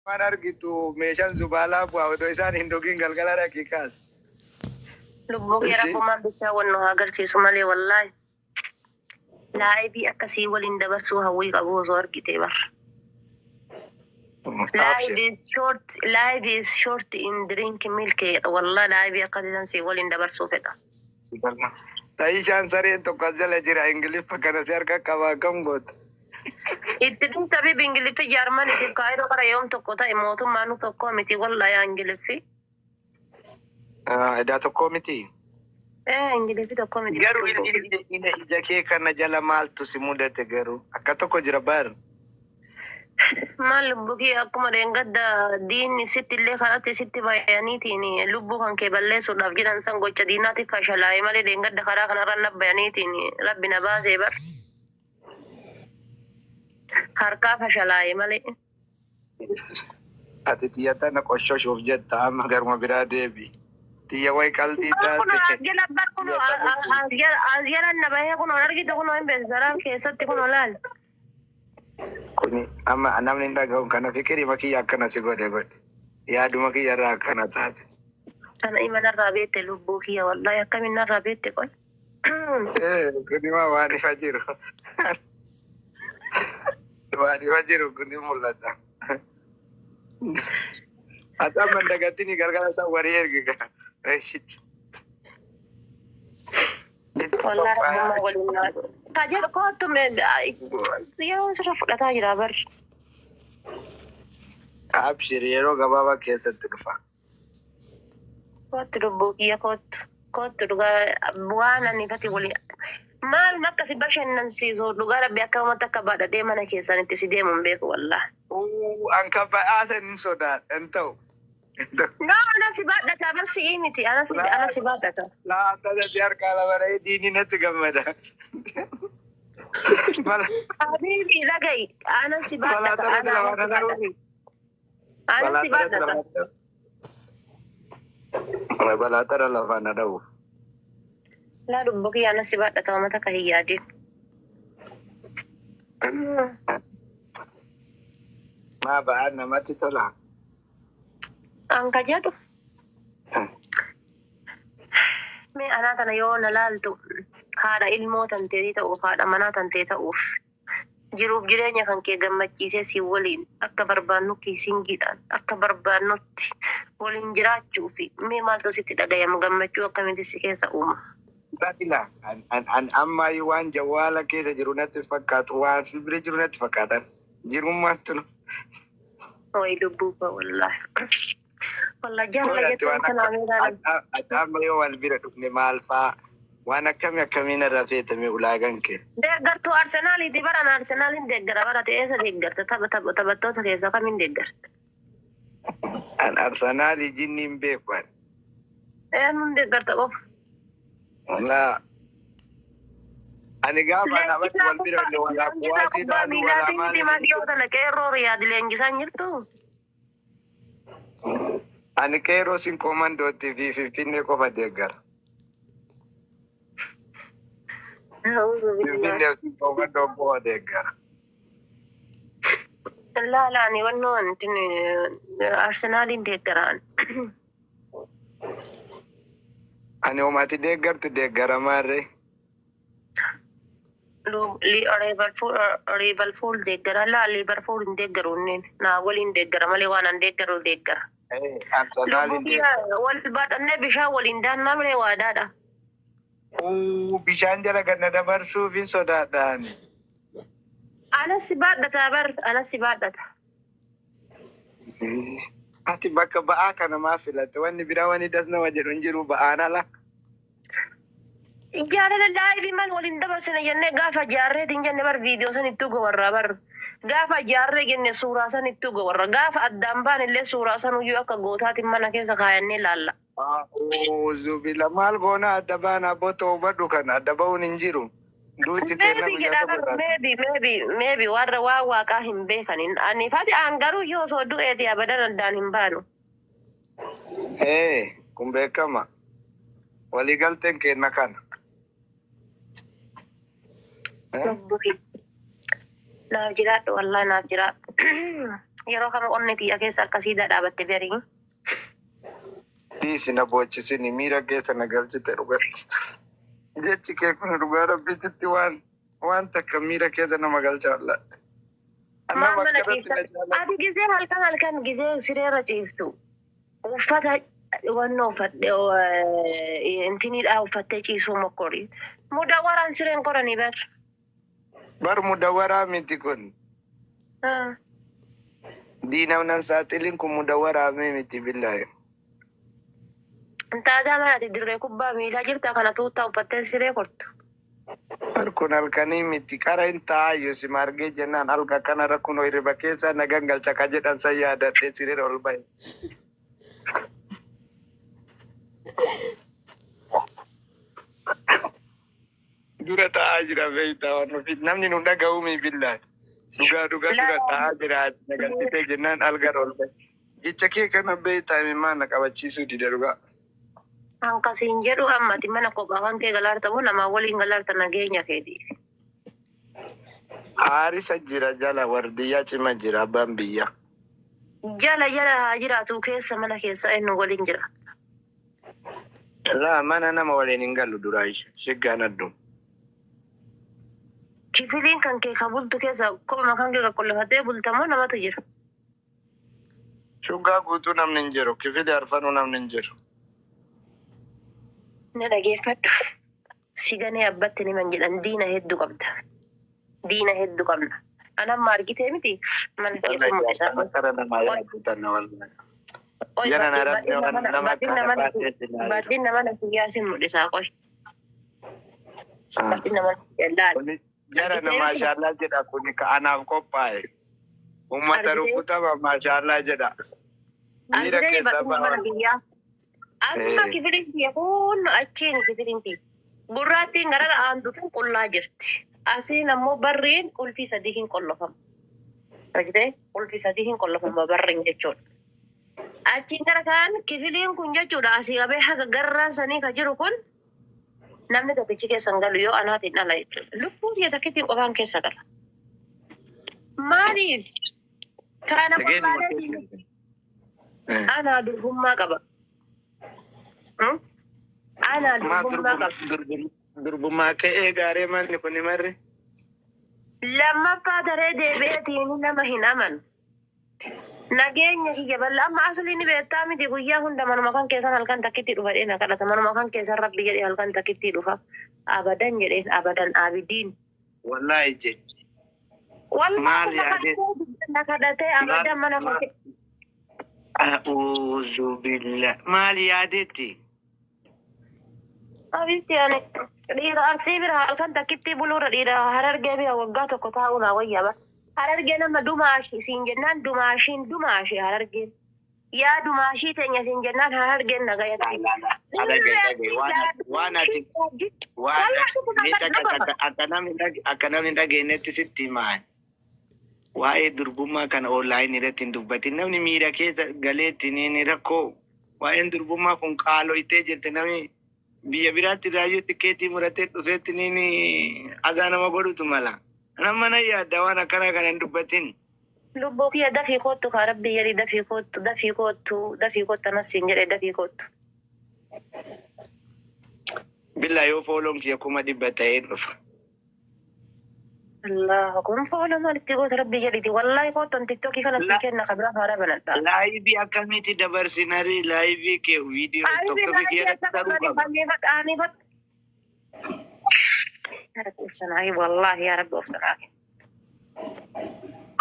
Waan argitu meeshaan zubaalaa bu'aa otoo isaan hin dhugin galgala dhaqii kaas. Lubbuu kee rabbummaan bichaa wal nu haa agarsiisu malee wallaahi. Laayibii akkasii waliin dabarsuu hawwii qabu osoo argitee bar. Life Abshir. is short, life is short in drink milk jedha. Wallahi laayibii akkasii san sii waliin dabarsuu fedha. Ta'ishaan sareen tokko as jala jira Ingiliffa kana si harka qaba akkam goota. Itti dhimsa fi Ingiliffi Jaarmaniitiif kaayiroo qara yoom tokko ta'e mootummaan nu tokko miti wallahi yaa Ingiliffi. Edaa tokko miti. Eh, Ingiliffi tokko miti. Garuu ija kee kana jala maaltu si mudate garuu akka tokko jira bar. Maal lubbuu kee akkuma dheengadda diinni sitti illee karatti sitti bayaniitiin lubbuu kan kee balleessuudhaaf jedhan san gocha diinaatiif fashalaa'e malee dheengadda karaa kanarra na bayaniitiin rabbi na baasee bar. Harkaa fashalaa'e malee. Ati xiyya tana qoshoshuuf jetta amma garuma biraa deebi. Xiyya wayi qalbii Kun taate. as jala bar kun as jala na bahee kun argitu kun hin beeksisa keessatti kun laal. Kuni amma namni hin dhaga'u kana fikirima kiyya akkana si godhe godhe. Yaaduma kiyya irraa akkana taate. Kana ima narraa beekte lubbuu kiyya wallahi akkamiin narraa beekte qoy. Kuni maa waan ifa jiru. Waan ifa jiru kuni mul'ata. Ati amma hin dagatini galgala isaa warii ergi gaa. Reesitti. Wallahi rabbummaa waliin naa. Ka jedhu kootu yeroo sirra fudhataa jira bar. Abshir yeroo gabaabaa keessatti dhufa. Kootu lubbuu kiyya kootu. Kootu dhugaa waan ani fati waliin. Maal akka si bashannansiisu dhugaa rabbi akka uummata akka baadhadhee mana keessanitti si deemu hin beeku wallahi. An kan badhaasa hin sodaadha hin ta'u. No, ana si baadhata bar si'ii miti ana si ana si baadhata. Laata si harkaa lama dhahee diinni natti gammada. Habibi dhaga'i ana si Balaa baadhata tanatti ana lama ana si na baadhata. dhahuuni. Ana si baadhata. Balaa tana lafaa na dhahuuf. Laa lubbuu kiyya ana si baadhata uummata akka hin yaadin. Maa ba'aan namatti tola. An ka jedhu mee anaa tana yoo na laaltu haadha ilmoo tanteetii ta'uuf haadha manaa tantee ta'uuf jiruuf jireenya kan kee gammachiisee si waliin akka barbaannu kiisingiidhaan akka barbaannutti waliin jiraachuu fi mee maaltu sitti dhagayama gammachuu akkamitti si keessa uuma. Badila an ammayyuu waan jawwaala keessa jiru natti fakkaatu waan si bira jiru natti fakkaatan jirummaan tun. Wayi lubbuu koo wallaahi. Wallaahi jaalala Ati jechuun waan kanaa mee ilaalan. ati amma yoo wal bira dhufne maal faa waan akkami akkamiin irra feetame ulaagaan kee. Deeggartuu Arsenaaliiti baran Arsenaaliin deeggara bara ta'e eessa deeggarta tapha taphattoota keessaa kamiin deeggarta? An Arsenaalii jinni hin beeku ani. Eenyuun deeggarta qofa? Walaa ani gaafa namatti Leenjisaa wal bira kubbaa dhufne walaa leenjisaa kuwaasii kubbaa dhaalu walaa miilaatiin maali. miti dhiyoo tana qeerroo Riyaad leenjisaan jirtu. Ani qeerroo sin komandootti fi Finfinnee qofa deeggara. A'uudhu billaah. Finfinnee sin komandoo qofa deeggara. Laala ani wannoo wanti Arsenaaliin deeggaraan. Ani homaati deeggartu deeggara maarree. Liivarpuul deeggara laa Liivarpuul hin deeggaru inneen naa waliin deeggara malee waan an deeggaru deeggara. Lubbuu Arsenaaliin kiyya wal baadhannee bishaan waliin daannaa malee waadaadha. deeggara. Bishaan jala ganna dabarsuuf hin sodaadha ani. Anas si baadhata bar anas si baadhata. Ati bakka ba'aa kana maa filatte? Wanni biraa wanni das nama jedhu hin jiru ba'aan ala. Jaalala laayivii maal waliin dabarsine jennee gaafa jaarreetiin jenne bar viidiyoo san ittuu gowarra bar gaafa jaarree jenne suuraa san ittuu gowarra gaafa addaan baan illee suuraa san uyyuu akka gootaatiin mana keessa kaayannee laalla. Zubila maal goona adda baana abboo hubadhu kana adda ba'uun hin jiru. Duuti teenna Meebi guyyaa jedha tokko bar taate. meebi meebi meebi warra waan waaqaa hin beekanin ani fati aan garuu yoo osoo du'eeti abadan addaan hin baanu. Ee kun beekama. Waliigalteen keenna kana. Naaf jiraadhu wallahi naaf jiraadhu. Yeroo kama onnee tiyya keessa akkasii dhaabatte berii. Dhiisi na boochisini miira keessa na galchite dhugatti. Jechi kee kun dhugaa rabbiitti waan waan takka miira keessa nama galcha wallaahi. Maal mana ciifta? Ati gizee halkan halkan gizee sireerra ciiftu. Uffata wannoo uffadhe intiniidhaa uffattee ciisuu mokkori. Mudawwaraan sireen koranii bar. Bar mudawwaraa miti kun. Diina nan saaxiliin kun mudawwaraa miti billaahi. Taadaa mana ati dirree kubbaa miilaa jirta kana tuuttaa uffattee siree kortu. Bar kun halkanii miti qara hin taa'ayyu si margee jennaan halka kana kun hirriba keessa na gangalcha ka jedhan san yaadadhee sireera ol bahe. Dura taa'aa jira beektaa waan ofii namni nu dhaga'uumi billaahi. Dhugaa dhugaa dura taa'aa jira na galchitee jennaan halkan ol bahe. Jecha kee kana beektaa imimmaan na qabachiisuu dide dhugaa. Hankasiin jedhu ammati mana kophaa kan kee galaarta moo namaa waliin galaarta nageenya keeti. Haarisa jira jala wardiyyaa cima jira abbaan biyya. Jala jala haa jiraatu keessa mana keessa eenyu waliin jira. Laa mana nama waliin hin galu duraa shiggaan addum. Kifiliin kan kee ka bultu keessa kophuma kan kee qulqulleeffatee bulta moo namatu jira? Shuggaa guutuu namni hin jiru kifili arfanuu namni hin jiru. Na dhageeffadhu. Si ganee abbatti niman jedhan diina hedduu qabda. Diina hedduu qabna. Anamma argitee miti mana keessa mul'isa. Baddina mana kiyyaa si mul'isaa qoy. Baddina mana kiyyaa laal. Jara na maashaallaa jedha kun ka anaaf qophaa'e. Uummata rukutama maashaallaa jedha. Miira Argitee keessa baddina mana ba'a. kiyyaa. Amma kifiliin kiyya kun achiin kifiliin kiyya. Gurraattiin gara aantutu qullaa jirti. Asiin ammoo barriin qulfii sadii hin qollofamu. Argitee qulfii sadii hin qollofama barriin jechuudha. Achiin gara kaan kifiliin kun jechuudha asii qabee haga garraa sanii ka jiru kun namni tokkichi keessa hin galu yoo anaatiin ala jechuudha. Lubbuu kiyya takkittiin qofaan keessa gala. Maaliif? Kana qullaalee anaa durbummaa qaba. Anaa Maa durbummaa qaba. durbummaa ka'ee gaaree manni kun marri. Lammaffaa daree deebi'eetiin nama hin amanu. Nageenya kiyya bal'aa amma asli ni beektaa miti guyyaa hunda manuma kan keessan halkan takkitti dhufa jedhee na kadhata manuma kan keessan rabbi jedhee halkan takkitti dhufa abadan jedheen abadan abidiin. Wallaahi jechi. Wallaahi Maal na yaadee? kadhatee na kadhatee abadan mana kan A'uuzu billah. Maal yaadetti? Abitti ani dhiira arsii bira halkan takkitti buluura dhiira harargee bira waggaa tokko taa'uu naa wayyaa bara. Harargee nama dumaashi siin jennaan dumaashiin dumaashi harargeen. Yaa dumaashii teenya siin jennaan harargeen nagayatti. Waan ati waan akka namni dhageenyetti sitti himaan. Waa'ee durbummaa kana onlaayinii irratti hin dubbatin. Namni miira keessa galeetti ni rakkoo. Waa'een durbummaa kun qaaloytee jirti namni biyya biraatti raayyoo tikeetii muratee dhufeetti ni adaa nama godhutu mala. Nama na yaadda waan akkana kana hin dubbatin. Lubbuu kiyya dafii koottu kaa rabbii jedhi dafii koottu dafii koottu dafii koottu anas siin jedhe dafii koottu. Billaa yoo fooloon kiyya 100,000 ta'een dhufa. Allah kun fooloo maalitti goota rabbii jedhiti wallaahi koottoon tiktookii kana sii kenna kabira haara banadha. Laayivii akkamitti dabarsinaree laayivii kee viidiyoo tokko kiyya irratti ta'uu qaba. Wallaahi yaa rabbi obsanaahi.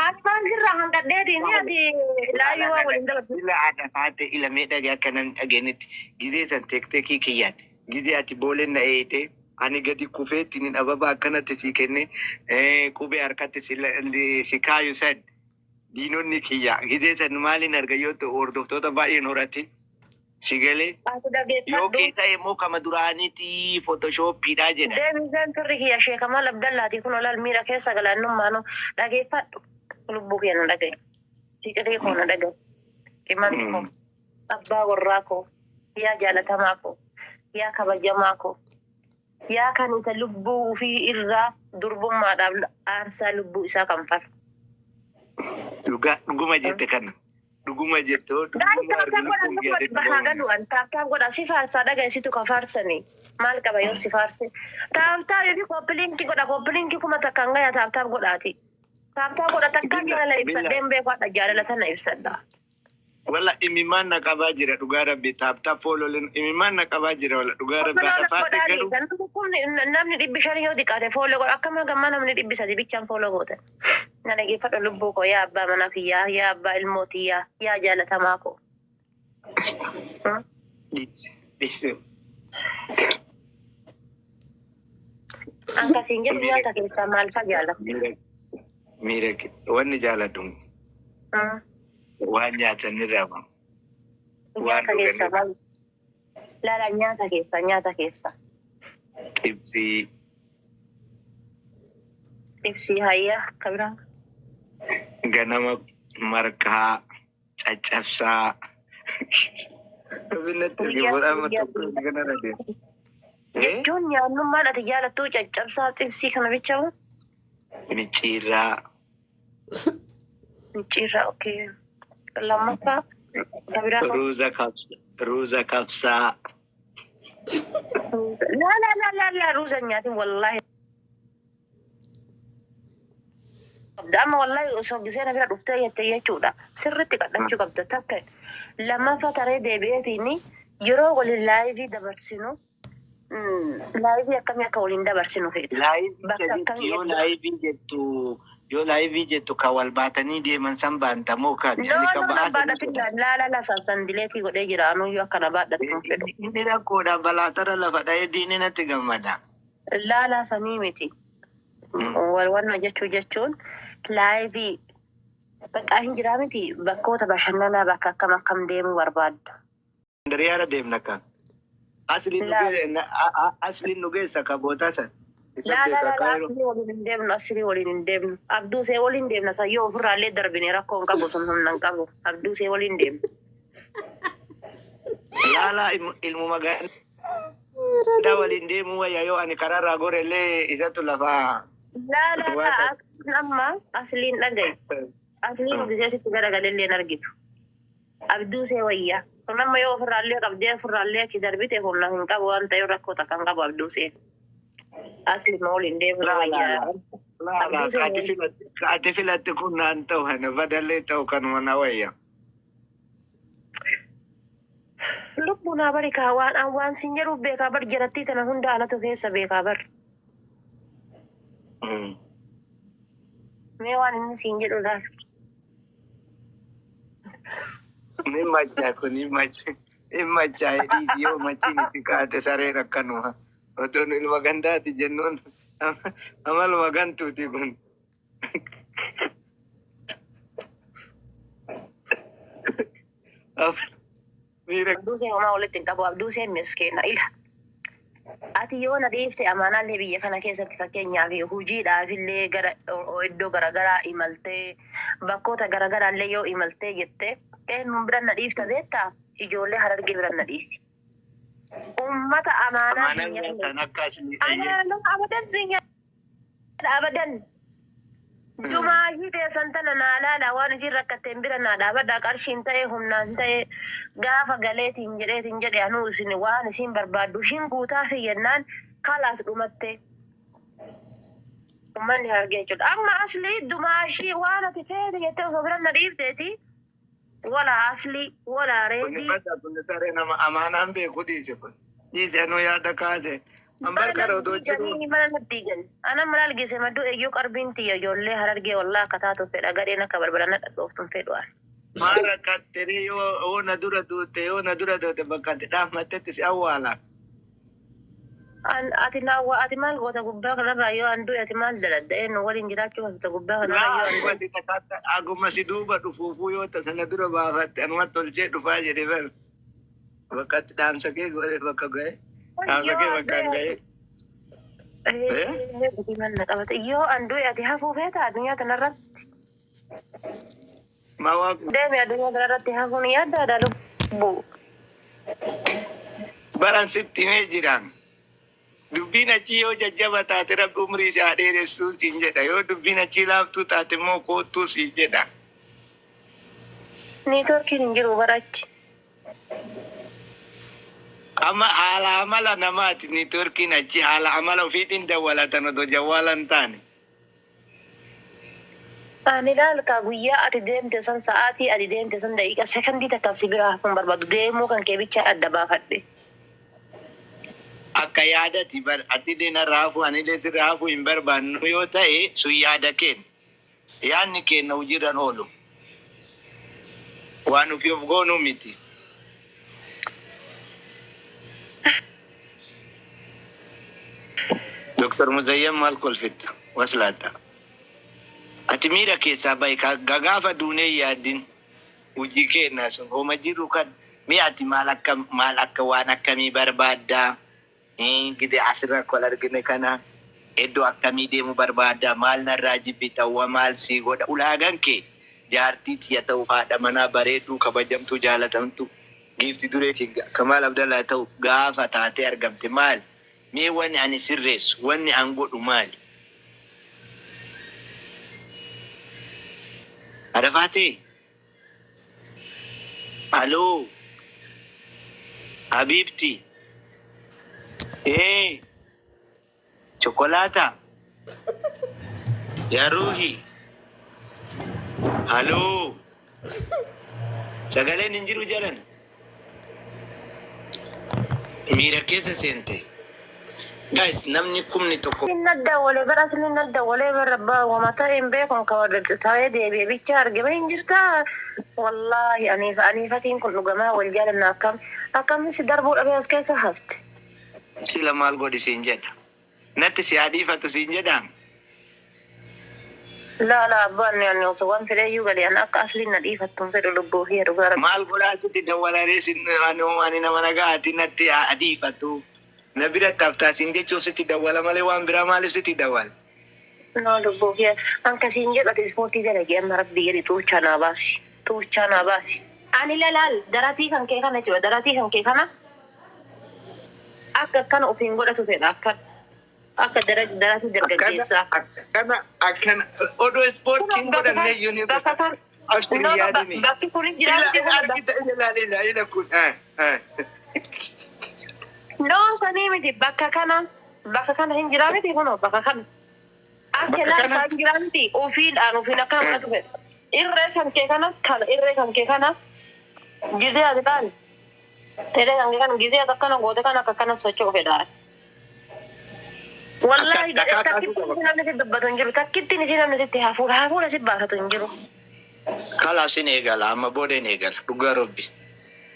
Ati maal sirraa hanqadheetiin ati laayivii waa waliin dabarsu. Ila aadaa faate ila miidhagee akka namni dhageenyetti gizee san teekteekii kiyyaan gizee ati booleen na eeyite ani gadi kufeetti ni ababa akkanatti si kenne qubee harkatti si kaayu san diinonni kiyya gizee san maaliin arga yoo ta'u hordoftoota baay'een horatin si galee Ati yoo dhageeffadhu. kee ta'e immoo kama duraaniiti footoshooppiidha jedha. Deebiseen turri kiyya sheekamal Abdallaati kun olaal miira keessa galaannummaanu dhageeffadhu. Lubbuu kiyya na dhagaye. Fiqirii koo na dhagaye. Qimamni koo. Abbaa warraa koo. Yaa jaalatamaa koo. Yaa kabajamaa koo. Yaa kan isa lubbuu ofii irraa durbummaadhaaf aarsaa lubbuu isaa kanfalu. Dhugaa dhuguma jette kana. Dhuguma jette hoo Gaari dhuguma tap tap arginu godha kun lubbuu guyyaa dhibba haa galu an tap tap godha si faarsaa dhagayeessitu ka faarsani. Maal qaba yoo si faarse. Tap tap fi copy link godha copy link 1000 gaya tap tap godhaati. Tap tap godha takkaan Billa jaalala billa ibsadheen beeku hadha jaalala tana ibsadha. walla imimmaan na qabaa jira dhugaa rabbi tap tap foololeen imimmaan na qabaa jira walla dhugaa rabbi Follow haadha na faate godhaani. garuu Namni kun namni 500 yoo xiqqaate follow godha. Akkama gammaa namni 300 bichaan follow goote. Na dhageeffadhu lubbuu koo yaa abbaa manaa kiyyaa yaa abbaa ilmoo tiyyaa yaa jaalatamaa koo. Dhiisi dhiisi. Akkasiin jedhu Miira nyaata keessaa maal fa'aa jaalatta? miira miira wanni jaaladhu waan nyaatanirraa waan Nyaata keessaa dhuganirraa maal? Laala nyaata keessaa nyaata keessaa. Xibsii Xibsii hayyaa akka biraa. Ganama marqaa caccabsaa. Finfinnee Guyyaa erge amma guyyaa tokko kanarra deema. Jechuun nyaannummaan ati jaalattu caccabsaa xibsii kana bicha moo? Micciirraa. Micciirraa okay. Lammaffaa ka biraa hoo? Ruuza kabsa ruuza kabsaa. Laa laa laa laa laa ruuza hin nyaatin wallaahi. Qabda amma wallaahi osoo gisee na bira dhuftee jette jechuudha. Sirriitti qadhachuu qabda takka. Lammaffaa taree deebi'eetiin yeroo waliin live dabarsinu live akkamii akka waliin dabarsinu feeta. Live Bakka jettu akkamii yoo jettu. Live jettu yoo live jettu kan wal baatanii deeman san baantamoo kan No ani kan no na ba'aa sanii baadhatin sodaadha. laa laa laa sandileetii godhee jira anuyyuu akka na baadhattu hin fedhu. Inni rakkoodhaan balaatara lafa dha'ee diinni natti gammada. Laa laa sanii miti. Wal wanna jechuu jechuun live bakka hin jiraa miti bakkoota bashannanaa bakka akkam akkam deemuu barbaadda. Dariyaara deemna kan. Asliin nu Laa asliin nu geessa ka bootaa san. Isa laa laa beeka laa laa kaayiroo. asirrii waliin hin deemnu asirrii waliin hin deemnu. Abduu see waliin deemna sayyoo ofirraallee darbine rakkoo hin qabu sun humna hin qabu. Abduu see waliin deemna. Laalaa ilmuma gandaa waliin deemuu wayya yoo ani karaarraa gorellee isatu lafaa Laa laa waa laa ta'e. asliin amma asliin dhagaye. Asliin gisee sitti garagalellee hin argitu. Abduu see wayya. Sun amma yoo ofirraallee qabdee ofirraallee achi darbite humna hin qabu waan ta'eef rakkoo takka hin qabu abduu see. Asli ma waliin deemnu Laa laa wayya. laa. Laa laa Abduu see ati filatte ati filatte kun naan ta'u kana badallee ta'u kanuma na wayya. Lubbuu naa bari kaa waan an waan sin jedhuuf beekaa bar jarattii tana hunda anatu keessa beekaa bar. Mee waan inni siin jedhu laatu. Ni machaa kun ni machaa. Ni machaa dhiisi yoo machiin itti kaate sareen akkanuma. Otoon ilma gandaati jennuun amaluma gantuuti kun. Miira Abduu see homaa walitti hin qabu abduu see miskeena ila. Ati yoo na dhiifte amaanaallee biyya kana keessatti fakkeenyaaf hojiidhaaf illee gara iddoo garaagaraa imaltee bakkoota garaagaraallee yoo imaltee jette eenyuun bira na dhiifta beektaa ijoollee harargee bira na dhiisi. Uummata amaanaa hin amaanaan nyaanne. nyaataan akka asii eeyyee. Amaanaa abadan si nyaadha abadan. Dumaashii teessan tana naa laala waan isin rakkatteen bira naa dhaabadha qarshiin ta'e humnaan ta'e gaafa galeetiin jedheetiin jedhe anuu isin waan isin barbaaddu ishin guutaa fi jennaan kalaas dhumatte. Uummanni harargee jechuudha. Amma asli dumaashii waan ati feete jettee osoo bira na dhiifteeti. Wala asli wala Kun reetii. bada kun saree nama amaanaan beeku dhiise kun. Dhiise anuu yaada kaase. An Mana barkara natti otoo jiruu. diiganii mana natti diiganii. Ana mana algise madduu eeyyuu qarbiin tiyya ijoollee harargee wallaa akka taatu fedha gadheen akka balbala na dhadhooftuun fedhu ani. Maal rakkattee yoo yoo na dura duute yoo na dura duute bakka ati dhaabmattetti si awwaala. Ati naawwa ati maal goota gubbaa kanarraa yoo an du'e ati maal daladda eenyu waliin jiraachuu hafta gubbaa kanarraa Laa yoo an du'e. aguma takka aguma si duuba dhufuufuu yoo ta sana dura baafatte anuma tolchee dhufaa jedhe bar. Bakka ati dhaamsa kee godhe bakka ga'e. Dhaamsa Yoo kee an bakka du'e hin ga'e. ati maal na qabate yoo an du'e ati hafuu feeta addunyaa kanarratti. Maa waa Deemi addunyaa kanarratti hafuun yaaddaadha lubbuu. baran sitti himee jiraan. Dubbiin achii yoo jajjaba taate rabbi umrii isaa dheeressuu siin jedha. Yoo dubbiin achii laaftuu taate immoo koottuu siin jedha. Neetworkiin hin jiru barachi. Amma haala amala namaati neetworkiin achi haala amala ofiitiin dawwalatan odoo jawwaala hin taane. Ani ilaalka guyyaa ati deemte san sa'aatii ati deemte san daqiiqa sekondii takkaaf si biraa hafuun barbaadu deemuu kan kee bicha adda baafadhe. Akka yaadati bar ati deena raafuu ani illee raafuu hin barbaannu yoo ta'e sun yaada keenya. Yaadni keenya hojiirran oolu. Waan ofii of goonuu miti. Doktor Muzayyam maal kolfitta? Waslaatta. Ati miira keessaa bahi gagaafa duunee yaaddin hojii keenya sun homa jiru kan mee ati maal akka maal akka waan akkamii barbaaddaa? Gide asirra kol argine kana iddoo akkamii deemu barbaaddaa? Maal narraa jibbita? Wa maal sii godha? Ulaagaan kee jaartii tiyya ta'uuf haadha manaa bareedduu kabajamtuu jaalatamtu giifti duree kee Kamaal Abdallaa ta'uuf gaafa taatee argamte maal? Mee wanni ani sirreessu wanni an godhu maali? Arafaatee? Aloo? Habiibti? Ee? Chokolaataa? Yaa ruuhi? Aloo? Sagaleen hin jiru jalan? Miira keessa seente. Guys, namni kumni tokko Inni adda walee bara asli inni adda walee bara wama ta'e hin beekun ka ta'ee deebi'ee bicha argame hin jirtaa. Wallaahi aniif aniifatiin kun dhugamaa wal jaalanna akkam akkamis si darbuu dhabee as keessa hafte. Sila maal godhi siin jedha. Natti si adiifatu siin jedhaa? Laa laa abbaan ani osoo waan fedheeyyuu galee ani akka asliin na dhiifattu hin fedhu lubbuu fi dhugaa rabbi. Maal godhaa sitti dawwalaree sin ani nama nagaati natti adiifatu. Na bira taftaa siin jechuun sitti dawwala malee waan biraa maaliif sitti dawwala? No lubbuu fi akkasiin jedhu ati ispoortii dalagee amma rabbii jedhi tuuchaa naa baasi. Tuuchaa naa baasi. Ani lalaal daratii kan kee kana jechuudha daratii kan kee kana akka akkana ofiin godhatu fedha akkana akka daratii dargaggeessaa. Akkana akkana odoo ispoortiin godhanne iyyuu ni Bakka kan Abshir no yaadini. bakki kun jiraatti Ila argita ila ila ila kun. No sanii miti bakka kana hin jiraa miti kunoo bakka kana. Akka Bakka laaltaa kana? hin jiraa miti ofiidhaan ofiin akkana godhatu fedha. Irree kan kee kanas kana irree kan kee kana gizee ati laali. Irree kan kee kana gizee ati akkana goote kana akka akkana socho'u fedha. Wallaahi Akka kaasuu takkittiin qaba. isin namni sitti dubbatu hin jiru takkittiin isin namni sitti hafuura hafuura si baafatu hin jiru. Kalaas hin eegala amma booda hin eegala dhugaa rabbi.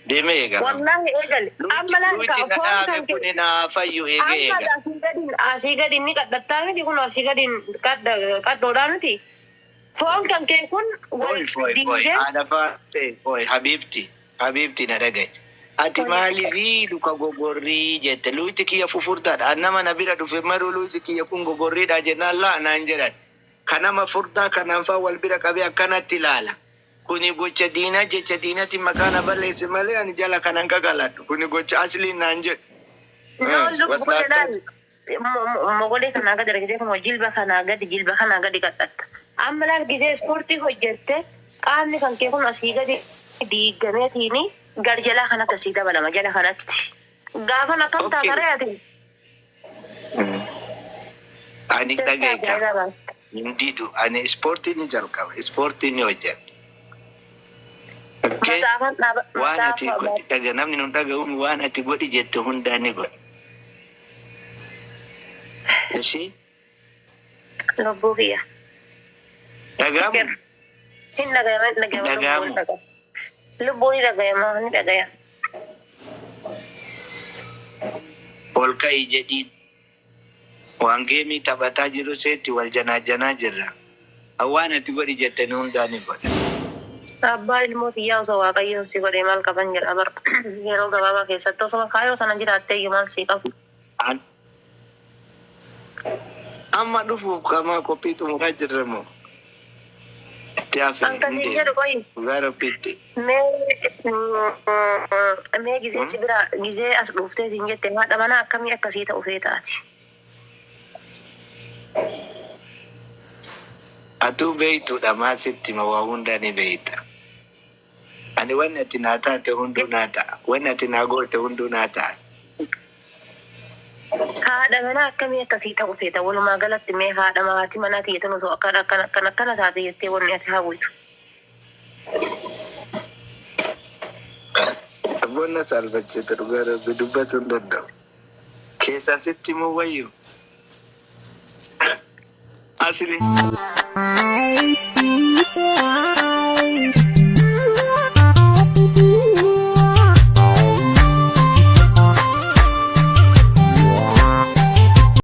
Deemee eegala. Wallaahi eegali amma laal Luuti kaa na foon dhaabe kan kee kun naa fayyu eegee amma eegala. asii gadi ni qaddattaa miti kun asii gadi qaddoodhaa miti. Foon kan kee kun wal Oi, oi, oi. diigee Haadha faatee, oi, Habiibti, Habiibti na dhagaye. Ati maaliifii luka gogorrii jette luuti kiyya fufurtaadha. An nama na bira dhufe maruu luuti kiyya kun gogorriidha jennaan laa naan jedhan. Kanama furdaa kanaan faa wal bira qabee akkanatti ilaala. Kuni gocha diinaa jecha diinatti maqaa na balleesse malee ani jala kanan kakaladhu. Kuni gocha aslii naan jedhu. No lubbuu Waslaattaa. jedhaan mogolee kanaa gadi argitee kun jilba kanaa gadi jilba kanaa gadi qadhatta. Amma laal gizee ispoortii hojjette qaamni kan kee kun asii gadi diigameetiini gar jalaa kanatti asii dabalama jala kanatti. Gaafan akkam Okay. taataree ati Ani Chestaa dhagaye kaa. ajaa'ibaa baasta. Hin didu. Ani ispoortii ni jalqaba. Ispoortii ni hojjedha. Okay. Mataafan dhaaba Waan ati mataafan godhi dhaga namni nun dhaga'uun waan ati godhi jette hundaa ni godha. Ishii lubbuu kiyya. dhaga'amu Hin dhagayama hin dhagayama lubbuun dhaga'amu ni dhagayama. Lubbuun ni dhagayama ni dhagayama. Ol ka'ii jedhiin waan geemii taphataa jiru seetti wal janaa janaa jirra. Waan ati godhi jette ni hundaa ni godha. Abbaa ilmoo xiyyaa osoo waaqayyoon si godhee maal qaban jedha bara yeroo gabaabaa keessatti osoo kaayyoo sana jiraattee iyyuu maal sii qabu. Amma dhufuuf qaama qophii xumuraa jirra moo? Itti hafe hin Akkasiin deemu. jedhu qoyi Dhugaa rabbiitti. mee mee gizee si bira gizee as dhuftee siin jette haadha manaa akkamii akkasii ta'u feetaati. Atuu beeytuudha maal sitti hima waa hundaa ni beeyta. Ani wanni ati naa taate hunduu naa ta'a. Wanni ati naa goote hunduu naa ta'a. Haadha manaa akkamii akkasii ta'u feeta? Walumaa galatti mee haadha maatii manaa tiyya osoo akkana akkana akkana akkana taate jettee wanni ati hawwitu. Abboon na saalfachiisa, dhugaa Rabbi dubbachuu hin danda'u. Keessaan sitti himuu wayyu. Asli.